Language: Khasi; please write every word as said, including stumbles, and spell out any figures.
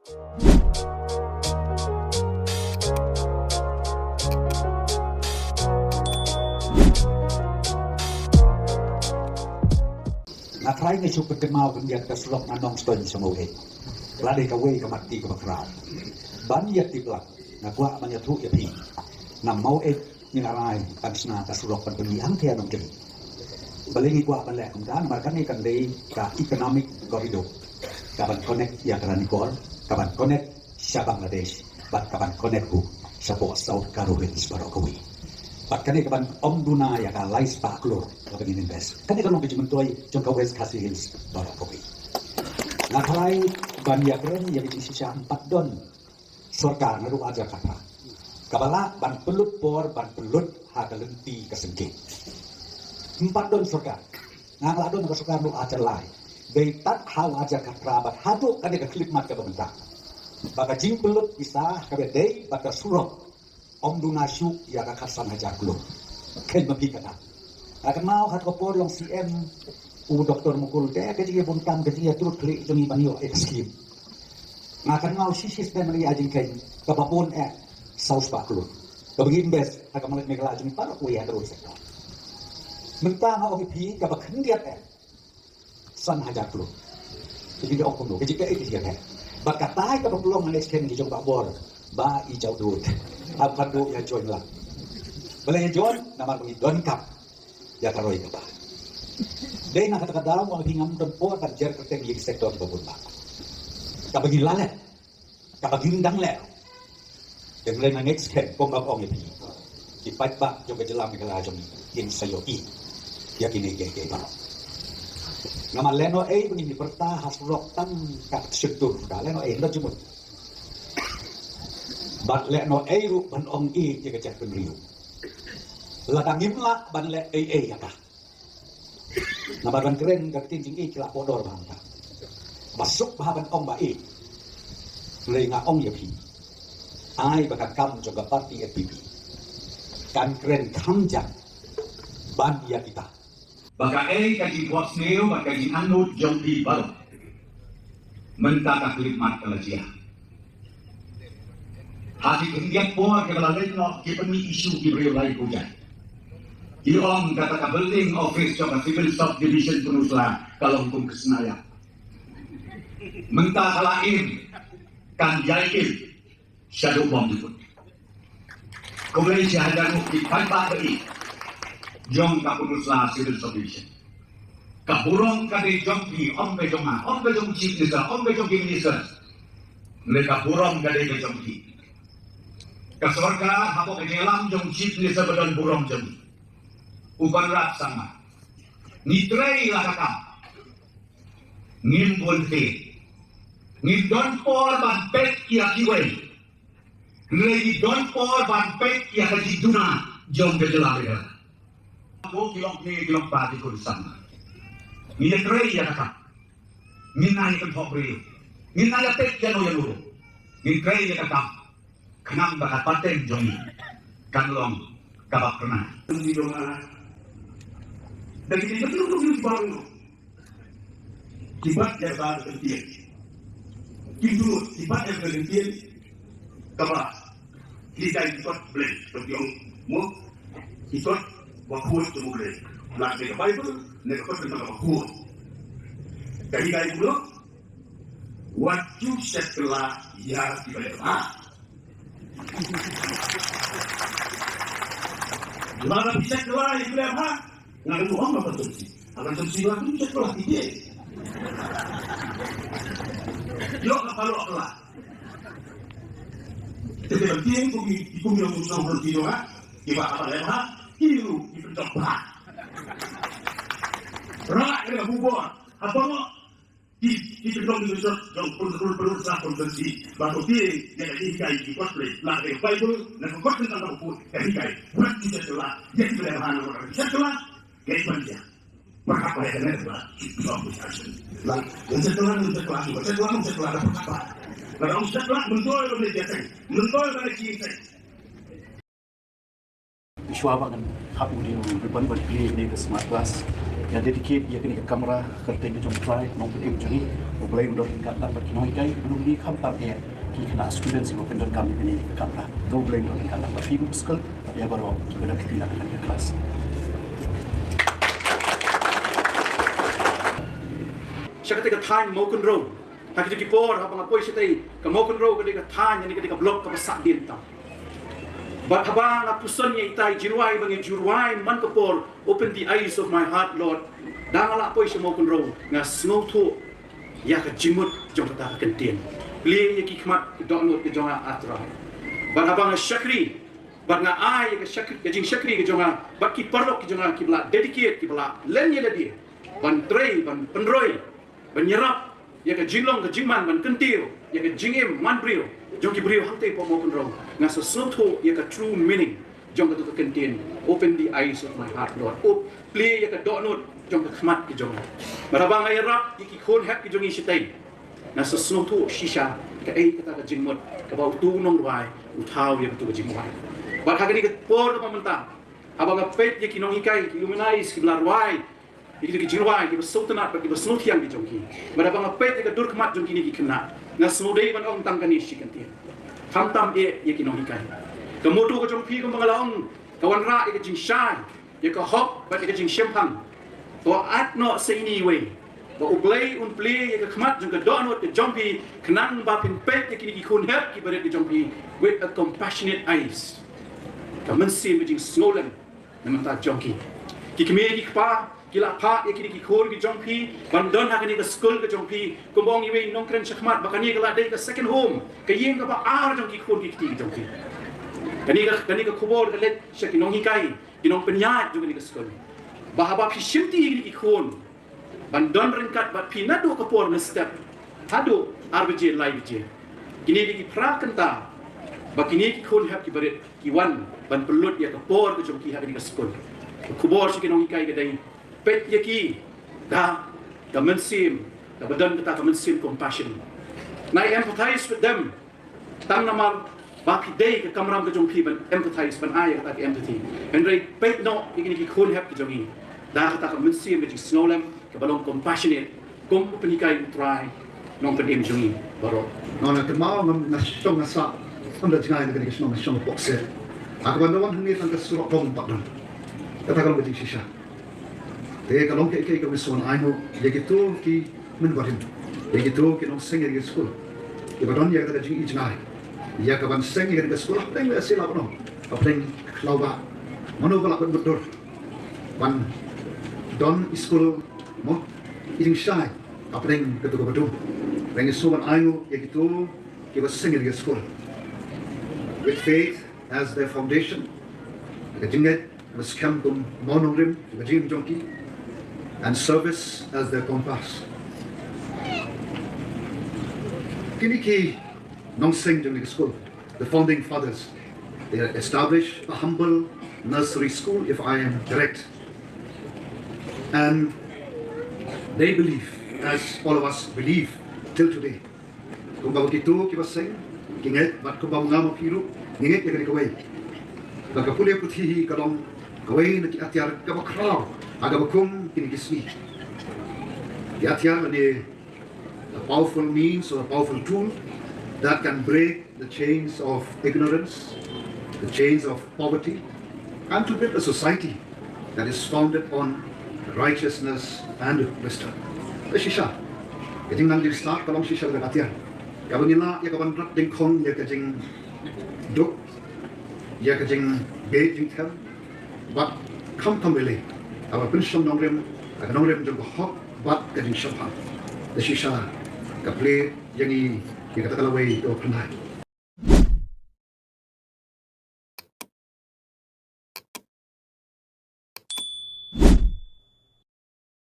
Nga trai nga shu pynkynmaw khyndiat ka surok na Nongstoiñ sha Maweit. Lada kawei ka mat ti kaba khraw ban ïa tip lang, nga kwah ban ïathuh ïa phi. Na Maweit ngi la rai ban shna ka surok ban pynmih hangtei ha Nongkri. Balei ngi kwah ban leh kumta? Namar kane kan dei ka economic corridor, ka ban connect ïa ka Ranikor, ka ban connect sha Bangladesh, bad ka ban connect ruh shapoh South Garo Hills baroh kawei. Bad kane ka ban ym duna ïa ka lai spah klur kaba ngin invest. Kane ka long ka jingmyntoi jong ka West Khasi Hills baroh kawei. Nga trai ban ïakren ïa ka jingshisha, ym pat don sorkar naduh ar hajar khatphra kaba lah ban pynlut por, ban pynlut ha ka lynti ka sengkeh. Ym pat don sorkar. Nga la don ka sorkar naduh ar hajar lai. Dei tad ha u ar hajar khatphra bad haduh kane ka khyllipmat kaba mynta, ba ka jingpynlut pisa kaba dei bad ka surok ym duna shuh ïa ka khatsan hajar klur. Khein ma phi kata. Nga kynmaw ha ka por long C M u Doktor Mukul, te ka jingïabun kam, ka jingïatrud khlieh jong ngi ban ïoh ïa ka skim. Nga kynmaw shi shi snem ngi ïa jingkhein kaba bun eh, saw spah klur, kaba ngi invest ha ka Meghalaya jong ngi baroh kawei ha ka road sector. Mynta nga ong ïa phi kaba khyndiat eh, san hajar klur. Te ki ong kumno, ka jingkhein, ka jingkhein. Bad katai kaba pynlong ha next khein ki jong Bah Bor, Bah Ijawdud. Ym pat duh ïa join lang. Balei ïa join? Namar ba ngi donkam ïa ka roi ka par. Dei na kata ka daw nga ong ïa phi, ngam don por ban jer kyrteng ïa ki sector kiba bun bah kaba ngi la leh, kaba ngim dang leh. Te hynrei na next khein, kumba ong ïa phi, ki paidbah jong ka jylla Meghalaya jong ngi kin sa ïohi ïa kine kiei kiei baroh. Namar lehnohei ba ngin ïa pyrta ha surok tang ka shyntur, ka lehnohei hynda jingmut. Bad lehnohei ruh ban ong ïeit ïa ka jaitbynriew, lada ngim lah ban leh ei ei ïa ka. Namar ban kren ka ktien jingïeit ka la poh dor bha mynta. Ba suk bha ban ong ba ïeit. Hynrei nga ong ïa phi, ai ba ka kam jong ka party N P P kan kren kham jam ban ïa kita. Ba kaei ka jingphohsniew bad ka jingangnud jong phi baroh mynta ka khyllipmat ka la jia. Ha ki khyndiat por kiba la leit noh, ki pynmih issue ki briew lai kujai. Ki ong kata ka building office jong ka Civil Subdivision Pynursla ka long kum ka snaiar. Mynta ka la im, kan ïai im shaduh bymjukut. Khublei shihajar nguh ki paidbah ba ïeit jong ka Pynursla Civil Subdivision. Ka burom ka dei jong phi, ym ka jong nga, ym ka jong Chief Minister, ym ka jong ki Minister. Hynrei ka burom ka dei ka jong phi. Ka sorkar hapoh ka jingïalam jong Chief Minister ba don burom jong ngi, u Conrad Sangma, ngi trei la ka kam. Ngim bun te, ngim don por ban peit ïa kiwei. Hynrei ngi don por ban peit ïa ka jingduna jong ka jylla Meghalaya. Ko ki long kmie, ki long kpa, ki khun samla, ngi ïatrei ïa ka kam. Ngim nang ïa kynthoh briew, ngim nang ïa peit ïa no ïa no. Ngi trei ïa ka kam khnang ba ka pateng jong ngi kan long kaba kyrnai. Ngi don ha da ki Ki bat ïa ka kyntien. Ki jurut, ki bat ïa ka kyntien. Kaba ki dei ki kot Blei, to ki ong mo, ki kot ba khuid jong u Blei. La ne ka Baibl, ne ka kot kaba khuid. Ka hikai kumno? Wat ju shet kylla ïa kiba leh bha. Lada phi shet kylla ïa kiba leh bha, nga kyntu ong ba ka shet. Ka shet shet kylla, phi shet kylla ïa kiba leh bha. Ïoh ka paralok kylla. Te ka tieng kum ki, kum ki long kum shnong kum ki jong nga, kiba, haba leh bha, ki ruh ki pynjop bha. Rah ïa ka bubor ha paralok. Ki, ki pynlong ki jong, jong pyn, pyn, pyn, sa pyn, pyn, si. Ba to phi, ïa ka jinghikai ki kot Blei. La ka Baibl, na ka kot Blei, na ka kot ka hikai. Wat ju shet kylla, ïa kiba leh bha, na ka shet kylla, ïa kiba leh bha. Ba ka Baibl ka leh bha, ki pynlong ki shet kylla. La, ïa shet kylla, ïa shet kylla, ïa shet kylla, ïa shet kylla, ïa shet kylla. La, ïa shet kylla, myntoi ba leh ïa shet. Myntoi ba leh ïa shet. Shuwa ba ngan hap u dei u ribbon ban plie ïa kane ka smart class. Ïa dedicate ïa kane ka kamra ha ka kyrteng ka jong U Trai, Nongpynim jong ngi. U Blei un don ryngkat lang bad ki nonghikai, lum ngi khamtam eh ki khynnah students kiba pyndonkam ïa kane ka kamra. To U Blei un don ryngkat lang bad phi principal, ïa baroh kiba don ha kane ka klas. Sha kata ka thaiñ Mawkynrew, ha kito ki por haba nga poi shatei, ka Mawkynrew ka dei ka thaiñ, ne ka dei ka block kaba sahdien tam. Bad haba nga puson ïa itai jingrwai ba ngi ju rwai man ka por Open the Eyes of My Heart, Lord, da nga lah poi sha Mawkynrew, nga sngewthuh ïa ka jingmut jong kata ka kyntien. Plie ïa ki khmat ki dohnud ki jong nga, A Trai. Bad haba nga shakri, bad nga ai ïa ka shakri, ka jingshakri ka jong nga bad ki paralok ki jong nga kiba la dedicate, kiba la len ïa lade ban trei, ban pynroi, ban ïarap ïa ka jinglong ka jingman, ban kyntiew ïa ka jingim man briew jong ki briew hangtei hapoh Mawkynrew. Nga sa sngewthuh ïa ka true meaning jong kata ka kyntien, Open the Eyes of My Heart, Lord. Up, plie ïa ka dohnud jong ka khmat ki jong nga. Bad haba nga ïarap ïa ki khun hep ki jong ngi shatei, nga sa sngewthuh shisha kaei kata ka jingmut kaba uto u nongrwai u thaw ïa kato ka jingrwai. Bad ha kane ka por kaba mynta, haba nga peit ïa ki nonghikai, ki luminais kiba la rwai ïa kito ki jingrwai kiba sngewtynnat bad kiba sngewthiang ki jong ki, bad haba nga peit ïa ka dur khmat jong kine ki khynnah, nga sngewdei ban ong tang kane shi kyntien. Khamtam eh ïa ki nonghikai. Ka motto ka jong phi kumba nga la ong, ka wanrah ïa ka jingshai, ïa ka hok bad ïa ka jingshemphang. To act noh sa ine iwei, ba U Blei un plie ïa ka khmat jong ka dohnud ka jong phi, khnang ba phin peit ïa kine ki khun hep kiba rit ki jong phi with a compassionate eyes. Ka mynsiem ka jingsngewlem na bynta jong ki. Ki kmie ki kpa ki la phah ïa kine ki khun ki jong phi ban don ha kane ka skul ka jong phi. Kumba ong iwei i nongkren shakhmat ba kane ka la dei ka second home, ka ïing kaba ar jong ki khun ki kti ki jong phi. Kane ka, kane ka khubor ka leit sha ki nonghikai, ki nongpynïaid jong kane ka skul, ba haba phi shimti ïa kine ki khun ban don ryngkat bad phi naduh ka por mynstep haduh ar baje lai baje, kine dei ki phra kynta ba kine ki khun hep kiba rit ki wan ban pynlut ïa ka por ka jong ki ha kane ka skul. Ka khubor sha ki nonghikai ka dei, peit ïa ki da ka mynsiem kaba don kata ka mynsiem compassion. Nai empathize with them. Tang namar ba phi dei ka kamram ka jong phi ban empathize, ban ai kata ka empathy. Hynrei peit noh ïa kine ki khun hep ki jong ngi da kata ka mynsiem ka jingsngewlem kaba long compassionate, kum u pynhikai U Trai, Nongpynim jong ngi baroh. Nga, nga kynmaw, nga, nga shong nga sah, ngam da jngai na kane ka shnong, nga shong ha Pokset. Ha kaba wan hangne tang ka surok dong pat don. Kata ka long ka jingshisha. Te ka long kaei kaei kaba ngi sngewsih ainguh ïa kito ki mynbarim, ïa kito ki nongseng ïa ka skul, kiba don ïa kata ka jingijngai ïa ka ban seng ïa ka skul hapdeng ka sila ba nong, hapdeng ka khlaw ba mano ba lah ban mutdur ban don i skul mo i jingshai hapdeng kato kaba dum. Te ngi sngewsih ainguh ïa kito kiba seng ïa ka skul with faith as their foundation, ka jingngeit ba skhem kum u mawnongrim ka jingim jong ki, and service as their compass. Kine ki nongseng jong ka skul, the founding fathers, they established a humble nursery school, if I am correct. And they believe, as all of us believe till today, kumba kito kiba seng ki ngeit, bad kumba nga ma phi ruh ngi ngeit ïa kane kawei, ba ka pule puthi hi ka long kawei na ki atiar kaba khraw ha kaba kum kine ki sngi. Ki atiar lane a powerful means or a powerful tool that can break the chains of ignorance, the chains of poverty, and to build a society that is founded on righteousness and wisdom. Te shisha, ka jingnang jingstad ka long shisha ka atiar kaba ngi lah ïa ka ban rat dyngkhong ïa ka jingduk, ïa ka jingbeh jingthem, bad khamtam lei lei, kaba pynshong nongrim, ka nongrim jong ka hok bad ka jingshemphang. Te shisha ka plie ïa ngi ïa kata ka lawei, to pynhai.